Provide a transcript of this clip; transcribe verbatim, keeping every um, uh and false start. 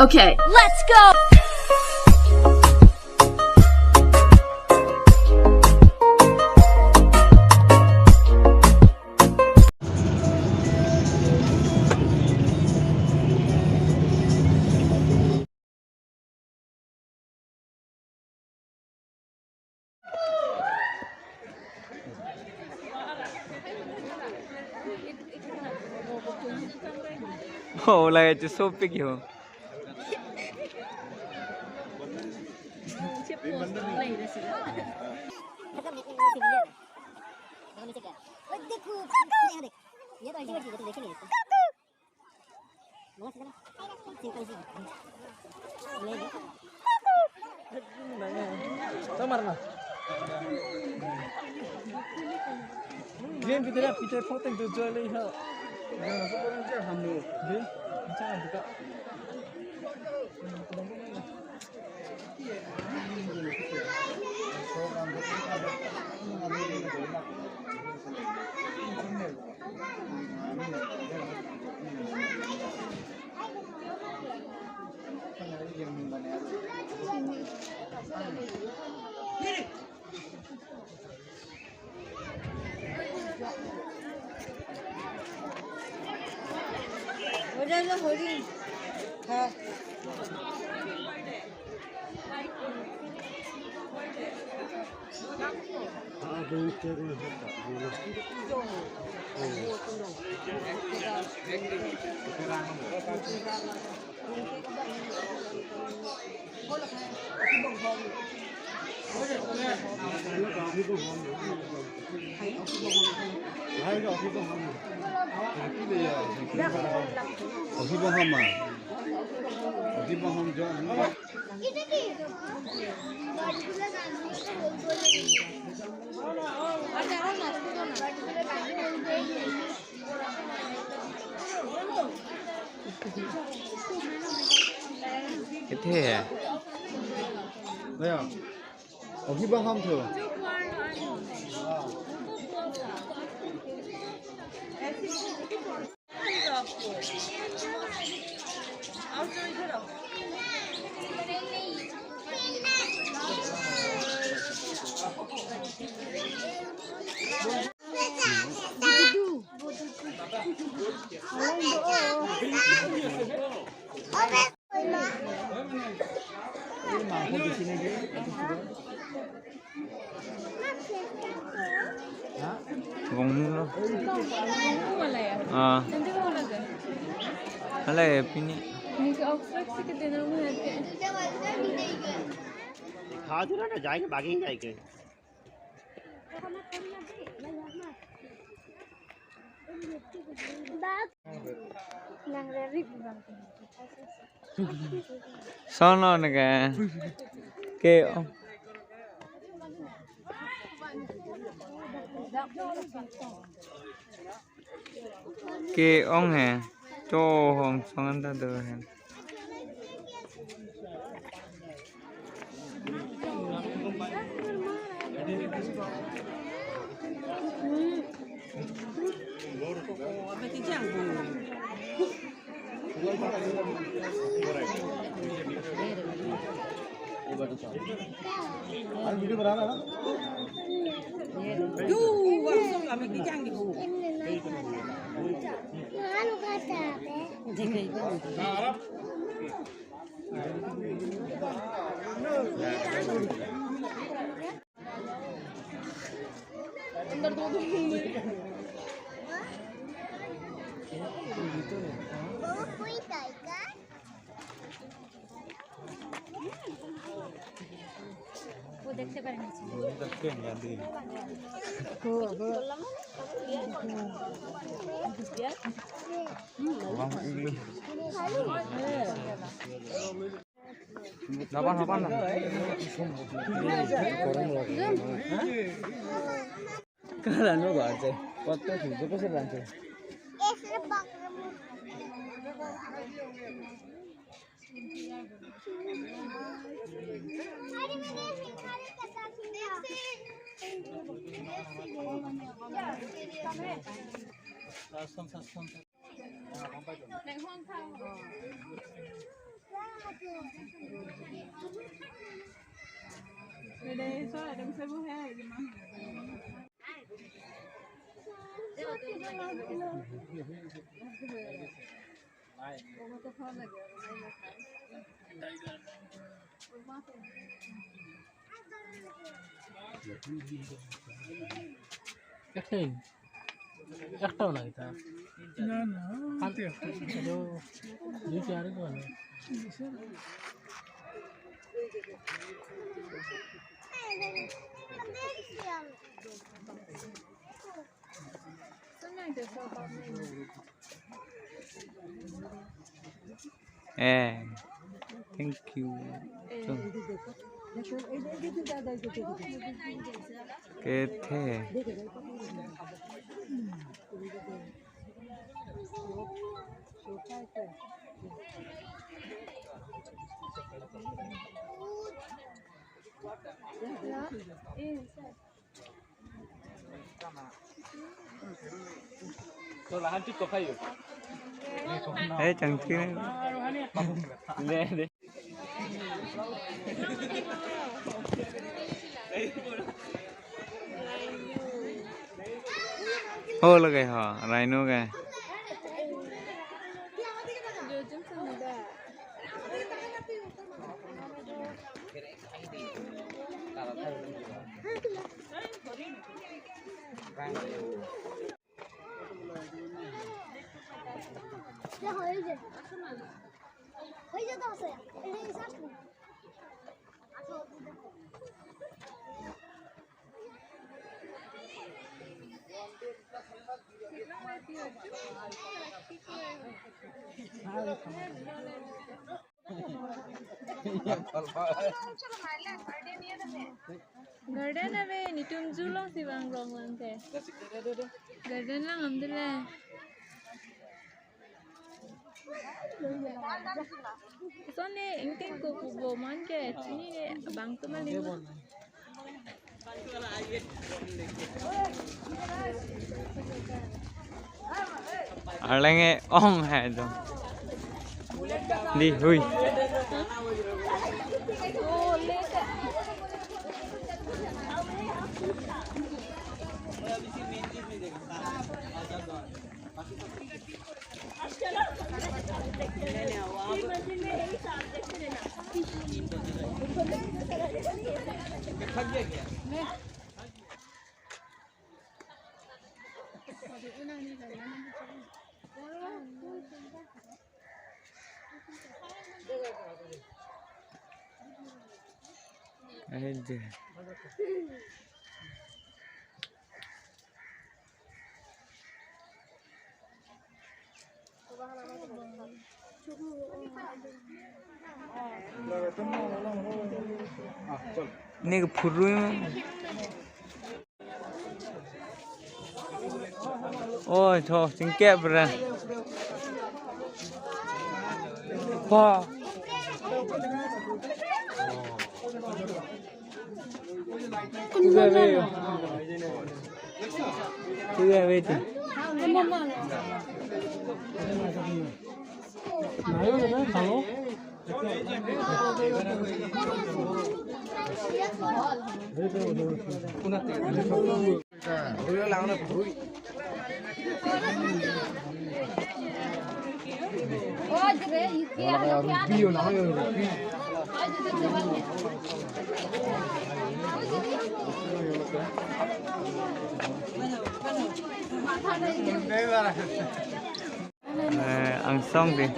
Okay, let's go! Oh, lake chesopik ho. Game kita dah, kita potong tu jual lagi ha. Game macam buka. Ohi bohom ma? Ohi bohom jo. Kethe he? Aya. Ohi bohom tho. Bong ni lo. Ah. Ala ya pini. Kha jora na jai ke, bagi jai ke. Sono neke. Ke-ong. Ke-ong he. Cho hong songan ta do he. वो देखते करेंगे। Lapan, lapan lah. Kalan mo ba ate? Kotto sih, joko sih lanjut. Ekta, ekta na kita. না, না, আন- এইটো একটা। এইটো, এইটো আৰু কোৱা নাই। Eh, thank you. Chun. Kethe. Hei, changki. Ne, ne. Oh, lake ho, rhino ke. Garden ave, netum zoo alongsi vang rong lang te. Garden lang am dele. Sone ingting ko kubo man ke, chini ke bang tu maling. Arleng e ong hai do. Di hui. Aja. Ini ke phurui ma. Oi, tho, chingkep ra. Pa. Tiga be. Tiga be tu. Nayo na, khalo. Eh, angsong dei.